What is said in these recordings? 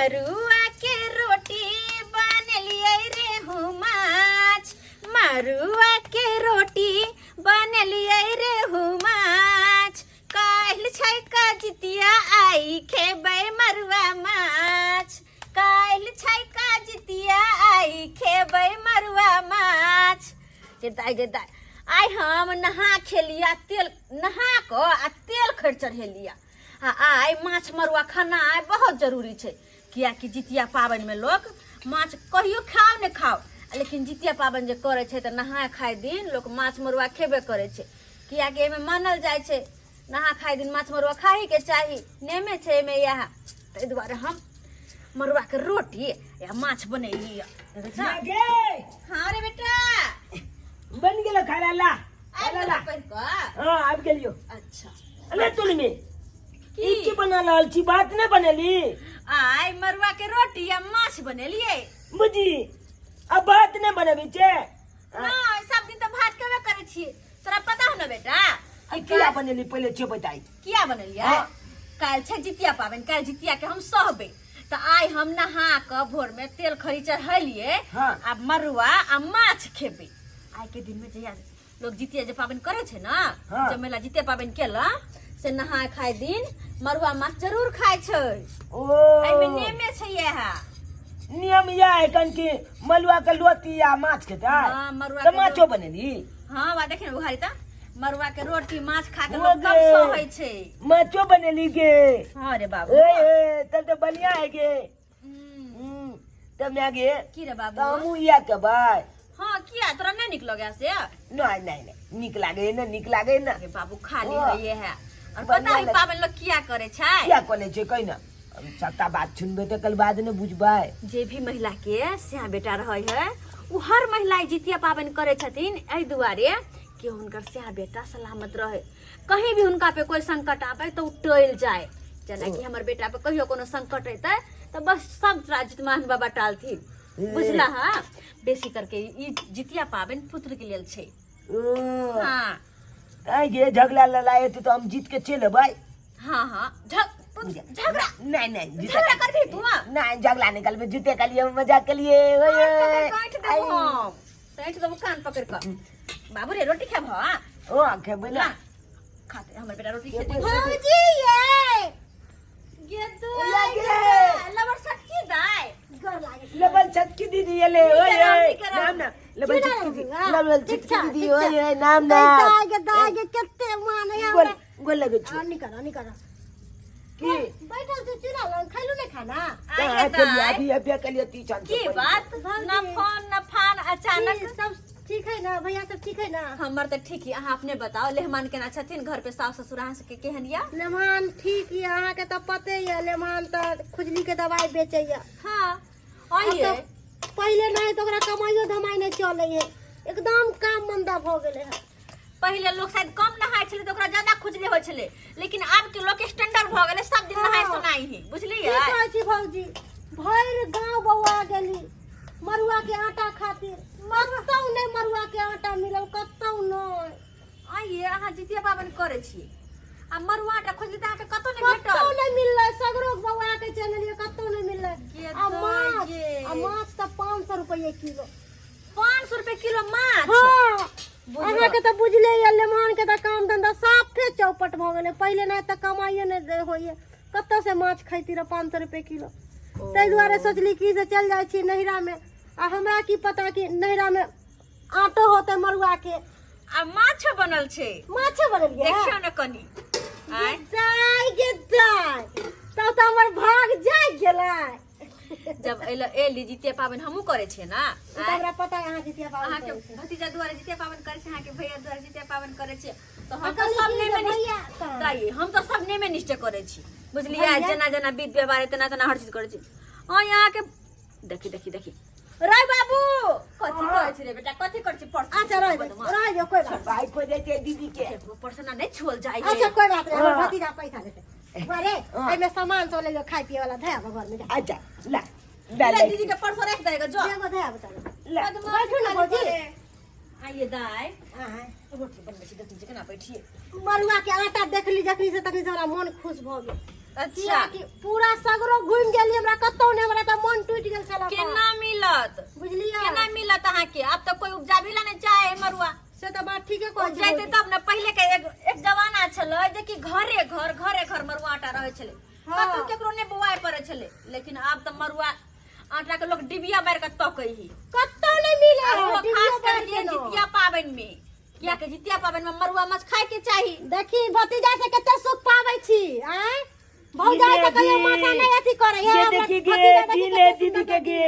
मरुआ के रोटी बनेलियै रे माछ, मरुआ के रोटी बनेलियै रे माछ। काल्हि छै का जितिया, आइ खेबै मरुआ माछ। काल्हि छै का जितिया, आइ खेबै मरुआ माछ। गे दाइ, गे दाइ, आइ हम नहा खेलिया, तेल नहा कऽ आ तेल खरि चढ़ेलिया आ आइ माछ मरुआ खाना आइ बहुत जरूरी छै, कियाकि जितिया पाबनिमे लोक माछ कहियो खाओ नहि खाओ, लेकिन जितिया पाबनि जे करै छै तऽ नहा खाय दिन लोक माछ मरुआ खेबे करै छै, कियाकि एहिमे मानल जाइ छै नहा खाय दिन माछ मरुआ खाहीके चाही, नियमे छै एहिमे इएह। ताहि दुआरे हम मरुआके रोटी या माछ बनेली। देखै छ? गे। हाँ रे बेटा। बन गेलो खाना ला। आबि खाना ला। गेलौ पढ़ि कऽ? हाँ, आबि गेलियो। अच्छा। अरे तुलमी। की? ई की बना रहल छी? बात नहि बनेली? आइ मरुआ के रोटी आ माछ बनेलियै। बुझी आ बात नहि बनबी छै? नहि, सब दिन तऽ भात खेबे करै छियै, तोरा पता हो ने बेटा। ई किया बनेली पहिले छे बताई। किया बनेलियै? हाँ। काल्हि छै जितिया पाबनि, काल्हि जितिया के हम सहबै, तऽ आइ हम नहा कऽ भोर में तेल खरी चढ़ेलियै। हाँ। आ मरुआ आ माछ खेबै। आइ के दिन में जहिया लोग जितिया जे पाबनि करै छै ने, हाँ। जे महिला जितिया पाबनि केला से नहा खाय दिन मरुआ माछ जरूर खाय छै। ओ। एहिमे नियमे छै इएह। नियम इएह है कन कि मलुआ के लोती आ माछ खेतै? हाँ, मरुआ तऽ के माछो बनेली? हाँ, वा देखिन उघारी तऽ मरुआ के रोटी माछ खा के हो लोग कब गे। सहै छै। माछो बनेली गे? हाँ रे बाबू। ए ए, तब तऽ बढ़िया है गे। तब मैं गे। की रे बाबू? तऽ हमहूँ इएह कहबै। हाँ, किया तोरा नहीं नीक लगै से? नहीं नहीं नहीं, नीक लागे ने, नीक लागे ने। रे बाबू, खाली हाँ। है ये है और पता है बढ़िया। पाबनि लोग किया करे छै? किया कॉलेज छै कहि ना, हम सबटा बात सुनबै तऽ कल बाद ने बुझबै। जे भी महिला के सिया बेटा रहे है उ हर महिला ई जितिया पाबनि करे छथिन एहि दुआरे कि हुनकर सिया बेटा सलामत रहे, कहीं भी हुनका पे कोई संकट आवे तो उ टलि जाए। जेनाकि हमर बेटा पे कहियो कोनो संकट अयतै तऽ बस सब जितमान बाबा टालथिन, बुझला? हाँ, बेसी करके ई जितिया पाबनि पुत्र के लेल छै। ओ। हाँ। आइ गे, झगड़ा लड़ाई हेतै तऽ हम जीत के चलि एबै। हाँ हाँ, झगड़ा? नहीं नहीं, जीते। झगड़ा करबी तू? नहीं, झगड़ा नहीं करबे, जीते के लिए मजाक के लिए। ओए, कान पकड़ काटि देबो आई। हम सैठ देबो कान पकड़ कऽ। बाबू रे, रोटी खेबह? ओ खेबै ना। ना खाते हमर बेटा रोटी खेतै। भौजी ये। गे ला दाइ, गे। गे लबर सटकी दाइ। गोर लागे। लबल छटकी दीदी ये ले। ओए करब, ओए। की करब? नाम ना लबल की छटकी दीदी। नाम? लबल ठीक छटकी छा, दीदी। ठीक ओए छा। ओए, नाम ना। दाइ गे, दाइ गे, कते मान है गोल हमरा। गोल लगे छु। आ निकल, आ निकल। की? बैठल छी चूल्हा लग, खैलू ने खाना? आइ कहाँ गे खेलिए? दाइ। अभी अभी के लिए तीन चांस। की बात, ना फोन ना फान, अचानक? की सब ठीक है ना? भैया सब ठीक है ना? हमर तऽ ठीक ही, अहाँ अपने बताओ, लेहमान केना छथिन घर पे, सास ससुर अहाँ सबके केहन या? लेमान ठीक ये, अहाँके तऽ पते ये, लेमान तऽ खुजली के दवाई बेचैया। हाँ। आब आइए। तऽ पहिले नहि तऽ ओकरा कमाइयो धमाइ नहि चलै है, एकदम काम मंदा भऽ गेलै है। पहिले लोग शायद कम नहाय छलै तऽ ओकरा ज्यादा खुजली होइ छलै, लेकिन आब के लोग स्टैंडर्ड भऽ गेलै, सब दिन नहाय सोनाय है, बुझलियै? की कहै छी भौजी, भरि गाँव बौआ गेली मरुआ के आटा खातिर, कतौ नहि मरुआ के आटा मिलल, कतौ नहि। आइए, अहाँ जितिया पाबनि करै छी आ मरुआ आटा खोजली तऽ अहाँके कतौ नहि कतौ भेटल? नहि मिललै, सगरो बौआ के चलि एलियै, कतौ नहि मिललै। के आ माछ गे। आ माछ तऽ 500 रुपैए किलो। 500 रुपए किलो माछ? हाँ। बुझल। अहाँके तऽ बुझले यऽ, लेमान के तऽ काम धंधा साफे चौपट भऽ गेलै, पहिले नहि तऽ कमाइए नहि होइए, कतऽ से माछ खैती रह 500 रुपए किलो? ताहि दुआरे सोचली कि से चलि जाइ छी नैहरामे, आ हमरा की पता कि नैहरामे आटो होतै मरुआ के। आ माछो बनल छै। माछो बनेलियै? देखियौ ने कनी आँय। दाय गे दाय, तब तऽ हमर भाग जागि गेलै। जब एल एली जितिया पाबनि हमहूँ करै छियै ने। ई तऽ हमरा पता है अहाँ जितिया पाबनि अहाँके करै छी। भतीजा दुआरे जितिया पाबनि करै छी, अहाँके भैया दुआरे जितिया पाबनि करै छियै, तऽ आ हम तऽ कहली सब कि नेमे जे भैया कहाँ? दाइ, हम तऽ सब नेमे निष्ठे करै छी, बुझलियै? भैया? जेना जेना विध व्यवहार है तेना तेना हर चीज करै छी। हँ, अहाँके देखी देखी देखी रे बाबू, कथी करै छी रे बेटा, कथी करै छी? पर्स। अच्छा रह दे, रह दे, कोई बात नहीं। भाई खोजै छै दीदी के। पर्सना नहि छुअल जाइ। अच्छा कोई बात नहीं, हमर हाँ। भतीजा पैसा देते। अरे हाँ। एहिमे सामान सब ले लियो खाय पिए वाला, धया घर में जा। अच्छा ला ला। ला ला। दीदी के पर्स राख देगा जो। एगो धया बता। ला। बैठू ने भौजी। आइए दाई। आँय। रोटी बनबै छी, देखै छी केना बैठिए। मरुआ के आटा देखली जखनी से तखनी से हमरा मन खुश भऽ गेल। अच्छा। कियाकि पूरा सगरो घुमि गेली, हमरा कतौ ने कहै छी उपजैते तब ने। पहिले के एक एक जमाना छलै जे कि घरे घर घरे घर मरुआ आटा रहै छलै। हाँ। कतौ केकरो नहि बौआए पड़ै छलै, लेकिन आब तऽ मरुआ आटा के लोग डिबिया मारि के तकै ही। कतौ नहि मिले आ है ओहो डिबियो खास बार करके के न। जितिया पाबनि में, कियाकि जितिया पाबनि में मरुआ माछ खाय के चाही। देखी भतीजा से कते सुख पाबै छी। आँय भौजाई से कहियो माथा नहीं अथी करे है। ये हमरा देखी गे भतीजा देखी दिले कते दीदी सुंदर के गे।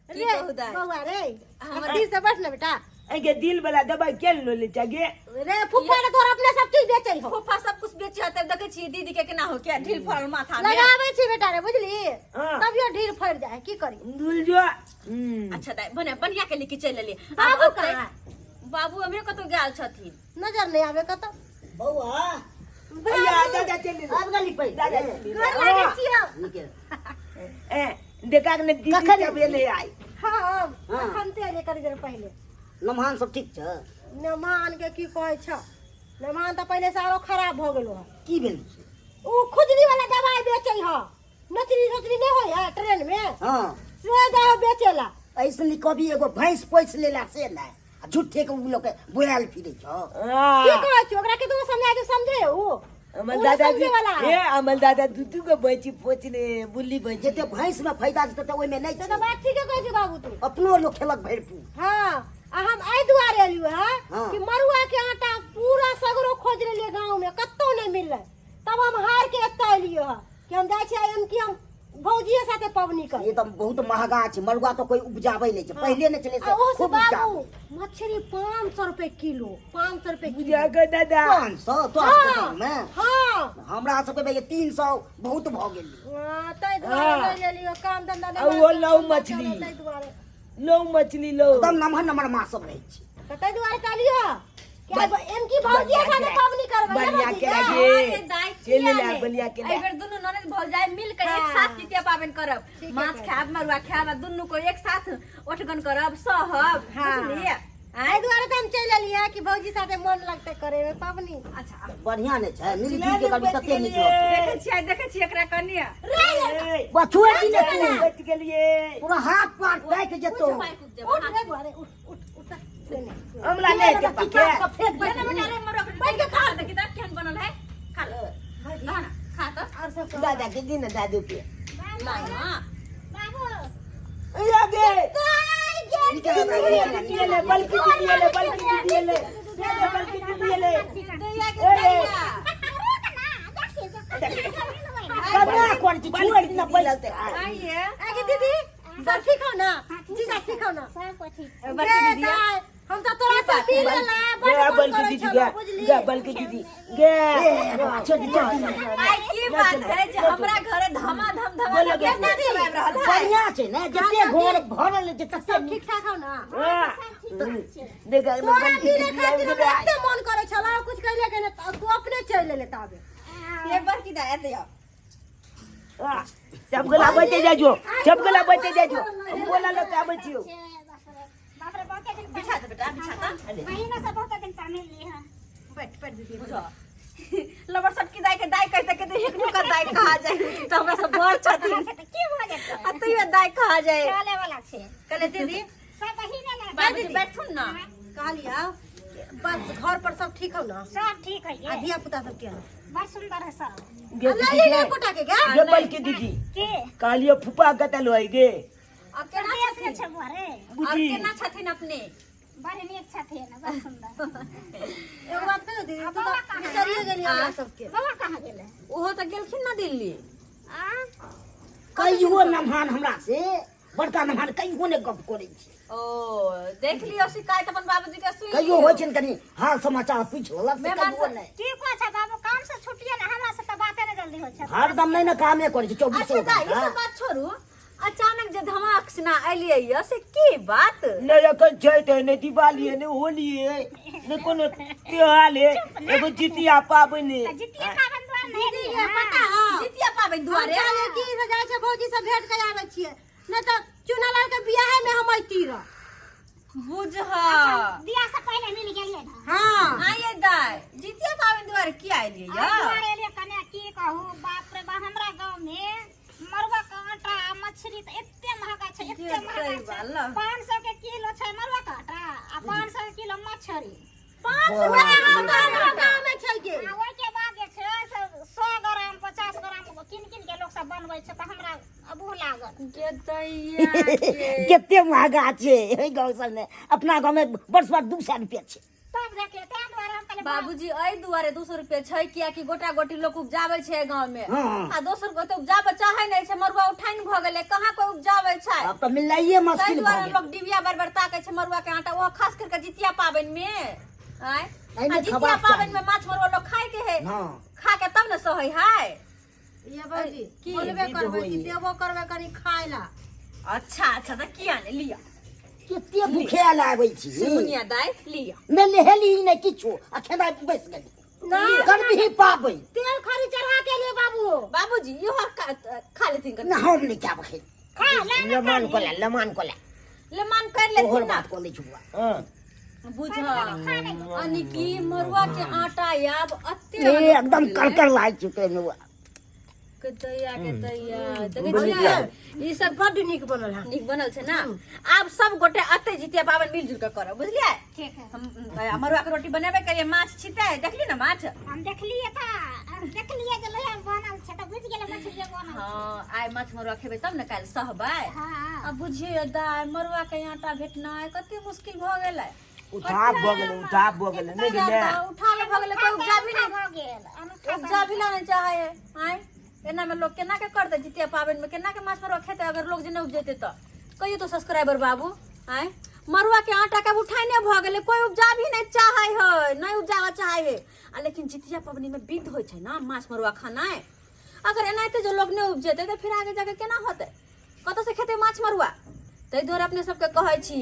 की रे कहू दाइ? बौआ रे, अथी से बैठ ना बेटा। अगे दिल वाला दवाई के लो ले जागे। रे फुफा ने तोर अपने सब चीज बेचै हो। फूफा सब कुछ बेचे हते। देखै छी दीदी के केना हो के ढील फड़ल माथा में। लगाबै छी बेटा रे, बुझली? हाँ। तभियो ढील फड़ जाए, की करी? धुल जो। अच्छा दाइ, बने बढ़िया के लेके चलि एलियै। बाबू आब कहाँ? बाबू हमरे कतौ गेल छथिन। नजर नहीं आवे कतौ। बौआ। अया दादा चल। आब गली पे दादा चल। घर लागे छी हम। नीके। ए देखा के ने दीदी कखन जब एले आई। हाँ, हाँ। अखन ते एलियै कनी देर पहिले। नमहान सब ठीक छ? नमान के की कहै छ, नमान तऽ पहिले से आरो खराब भऽ गेलो हँ। की भेल? उ खुजली वाला दवाई बेचै ह, नचरी नचरी नहीं होय है ट्रेन में। हाँ। से जाओ बेचेला। ऐसन कभी एगो भैंस पोस लेला से नहि आ झूठे के उ लोग के बोआल फिरे छ। की कहै छी ओकरा के तू समझा के समझे उ अमल उ दादा समझे वाला ए अमल दादा दू दू गो बची पोचने बुल्ली बची। जते भैंस में फायदा छै तते ओहिमे नहि से छै। तऽ बात ठीके कहै छी बाबू तू। अपनो लोग खेलक भरि पूर। हाँ, आ हम एहि दुआरे एलियो है हाँ। कि मरुआ के आटा पूरा सगरो खोज लेलिए गाँव में, कतौ नहीं मिललै। तब हम हार के एतऽ एलियो है कि हम जाइ छियै एम कि हम भौजिए साथे पबनी कर। ये तऽ बहुत महगा छै मरुआ, तऽ कोई उपजाबै नहि छै, पहिले नहि छलै आ से ओहो से खूब बाबू उपजाबै। मछली 500 रुपए किलो, 500 रुपए किलो। बुझा के दादा। 500 तोरा सबके गाँव में? हाँ। हमरा सबके भैया 300 बहुत भऽ गेल। हाँ, ताहि दुआरे हाँ। नहि लेलियो, काम धंधा नहि आ ओहो मारल, लौ ताहि मछली। दुआरे। लो मछली लो। एकदम नमहर नमहर माछ सब रहै छै। तऽ ताहि दुआरे कहलियो कि आब एम की भौजिया साथे पबनी करबै ने बलिया के भौजी? लागे। अरे दाइ, चलि किया ले नहि? बलिया के ले। एहि बेर दुनू ननद भौजाई मिल के एक साथ जितिया पाबनि करब। ठीके माछ कहै। खायब, मरुआ खायब आ दुनू को एक साथ ओठगन करब, सहब। हाँ। बुझलियै? एहि दुआरे तऽ हम चलि एलियै कि भौजी साथे मन लगतै करे मे पबनी। अच्छा। बढ़िया नहि छै, मिल जुल के करबी तते नीक रहतौ। देखै छियै, देखै छियै एकरा कनिया। बचुए की ने तू? बच गेलिए। पूरा हाथ पार पाकि जेतौ। उठ रे बुआ रे, उठ उठ उठ ले ले। हमरा ले के पके। सब फेंक दे। बेटा बेटा रे, मरुआ के बैठ के खा। देखी किताब केहन बनल है। खा ले। ला ना, खा तऽ। और सब कहू। दादा के दिन दादू के। ला ना। बाबू। अया गे। नीके रहतौ। दीदी ले बल्कि दीदी ले बल्कि दीदी ले ले बल्कि दीदी ले। दैया के ए, दैया। कना करै छी, छोड़ि दिना बैसतै। आइए। आगे दीदी सब ठीक हो ना? जीजा ठीक हो ना? सब कुछ ठीक। बड़की गे दीदी। दाइ, हम तऽ तोरा से मिल गेला गे बड़ मन बल्कि करै दीदी छलौ गे बुझली। गे बल्कि दीदी गे। ए बाबा, छोड़ दे, छोड़ दे। आइ की बात है जे हमरा घरे धमा धम धमा बोलो धम गे। दीदी आबि रहल है। बढ़िया छै ने, जते घर भरल छै तते सब नीक। ठीक ठाक हो ना? देखा तोरा बल्कि मिले दीदी खातिर आबि हमरा गेलै। एते मन करै छलौ, कुछ कहले के ने तू अपने चलि एले ताबे। ये बड़की दाइ एतै आउ। सब गला बचे जाजो, सब गला बचे जाजो। हम बोला लो आबै छियो। बाप रे, बहुते दिन पर। बिछा दे बेटा, बिछा दे। महीना से बहुते दिन पर मिलली हन। बैठ बैठ दीदी। बुझो लबर सटकी दाइ के दाइ कहते के एक नुका दाइ कहा जाए तऽ हमरा सब बड़ छथिन। अच्छा, तऽ की भऽ जेतै? आ तैयो दाइ कहा जाए। चले वाला छै। कहले दीदी सब बहिने ने। बाबूजी बैठुन ना। कहलियौ बस घर पर सब ठीक हो ना? सब ठीक है। आ धिया पुता सब केना? बड़ सुंदर है सब। गे आ दीदी ले ले गे। गोटा के गे। गे बल्कि दीदी के? कहलियो फूफा कतऽ लो गे? आ केना परदेश में छथिन? छै बुआ रे। और बुझी केना छथिन अपने? बड़ नीक छथिन, बड़ सुंदर। एगो बात कहियौ दीदी, तू बाबा तऽ कहाँ? बिसरिए गेली हमरा सबके। बाबा कहाँ गेलै? ओहो तऽ गेलखिन ना दिल्ली। आ कहियो नमहान हमरा से बड़का नमहान कहियो नहि गप करै छै। ओ देख लियौ शिकायत अपन बाबूजी के सुनि कहियो लियौ। होइ छै ने कनि हाल समाचार पूछि लेलक से मेहमान कहियो सब- नहि। की कहै छै बाबू, काम से छुट्टिए ने हमरा से तऽ बाते नहि जल्दी होइ छै। हरदम नहि ने कामे करै छै चौबीसो अच्छा दाइ, ई घंटा। सब बात छोड़ू, अचानक जे धमाक सिना एलियै य से की बात? नहि एखन छठि है, नहि दिवाली है, नहि होली है, नहि कोनो त्योहार है, एगो जितिया पाबनि तऽ है। जितिया पाबनि दुआरे नहि दीदी एलियै ये पता हँ? हौ? जितिया पाबनि हम दुआरे। कहलियै कि से जाइ छै भौजी से भेंट कर आबै छियै, नहि तऽ चुनालाल के बियाहे में हम अइती रह। बुझ। बियाह से पहिले मिल गेलियै ने। हाँ। आइए दाइ, जितिया पाबनि दुआरे किया एलियै एहि य? दुआरे एलियै कने की कहू, बाप रे बाप, हमरा गाँव में मरुआ के आटा आ मछली तऽ एते महगा छै, एते महगा सही छै। बात। 500 के किलो छै मरुआ के आटा आ 500 के किलो मछली। 500 ग्राम गाँव में छै के। आ ओहिके बाद जे छै से 100 ग्राम 50 ग्राम कीन कीन के लोक सब बनबै छै, तऽ हमरा अबूह लागल। के दैया के। कते महगा छै एहि गाँव सबमे, अपना गाँवमे बड़ बड़ 200 रुपया छै। तब देखियौ, ताहि दुआरे हम कहलियै। बाबूजी, एहि दुआरे 200 रुपये छै कियाकि गोटा गोटी लोक उपजाबै छै गाँव में। हाँ। आ दोसर गोटे उपजाबऽ चाहे नहि छै, मरुआ उठाइन भऽ गेलै, कहाँ कोई उपजाबै छै। आब तऽ मिलनाइए ताहि मुश्किल भऽ दुआरे गेल। लोक डिबिया बार बार ताकै छै मरुआ के आटा, ओहो खास करके जितिया पाबनि में। आँय, एहिमे आ जितिया खेबाक पाबनि चाही। में माछ मरुआ लोक खाय के है। हाँ। खा के तब ने सहै है। ये भौजी, की? बोलबे विध करबै कि होइए। देबो करबै कनि खाय ला? अच्छा अच्छा, तऽ किया ने, लिअ। कते भूखे आबै छी। सिमुनिया दाइ, लिअ। नहि नहेली नहि किछो आ खेनाइ बैस गेली। ना। करबिही पाबनि? तेल खरी चढ़ा के लिए बाबू। बाबूजी, इहो खा लेथिन कनि। ना, हम नहि खायब एखन। खा ले ने। लमान को ले, लमान को ले। लेमान कर तोहर लेथिन ना। बात को लै छुआ। हाँ। बुझ अनिकी मरुआ के आटा आब अते ए एकदम कड़कड़ लाग चुके नुआ। के दैया, के दैया, देखै छियै ई सब? बड्ड नीक बनल है। नीक बनल छै ना? आब सब गोटे अते जितिया पाबनि मिलजुल के करब, बुझलियै? ठीक है। हम मरुआ के रोटी बनेबे करियै, माछ छितै, देखली ने माछ? हम देखलियै तऽ हम देखलियै जे लोहिया मे बनल छै तऽ बुझि गेलै मछली बनल छै। हाँ, आइ माछ मरुआ खेबै तब ने काल्हि सहबै। हाँ। आ बुझियौ दाइ, मरुआ के आटा भेटनाइ कते मुश्किल भऽ गेलै। उठाव भऽ गेलै, उठाव भऽ गेलै, नहि गेलै। उठावे भऽ गेलै, कोइ उपजाबी नहि भऽ गेल अनूठा। उपजाबी ला नहि चाहे है। आँय, एना में लोग केना के करतै? जितिया पाबनि में केना के माछ मरुआ खेतै अगर लोग जे नहि उपजेतै तऽ? कहियो तो सब्सक्राइबर बाबू, आँय, मरुआ के आटा के उठाइने भऽ गेलै, कोइ उपजाबी नहि चाहे है, नहि उपजाबऽ चाहे है। आ लेकिन जितिया पबनी में विध होइ छै ना माछ मरुआ खानाइ। अगर एनाहिते जो लोग नहि उपजेतै तऽ फिर आगे जाके केना होतै? कतऽ से खेतै माछ मरुआ? ताहि दुआरे अपने सबके कहै छी,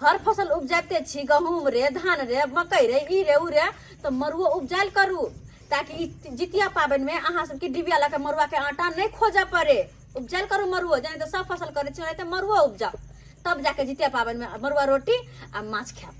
हर फसल उपजाबिते छी, गहूँम रे, धान रे, मकई रे, ई रे, उ रे, तऽ मरुओ उपजायल करू ताकि ई जितिया पाबनिमे अहाँ सबके डिबिया लऽ कऽ मरुआके आटा नहि खोजऽ पड़े। उपजायल करू मरुओ, जेनाहिते सब फसल करै छी ओनाहिते मरुओ उपजाउ, तब जाके जितिया पाबनिमे मरुआ रोटी आ माछ खायब।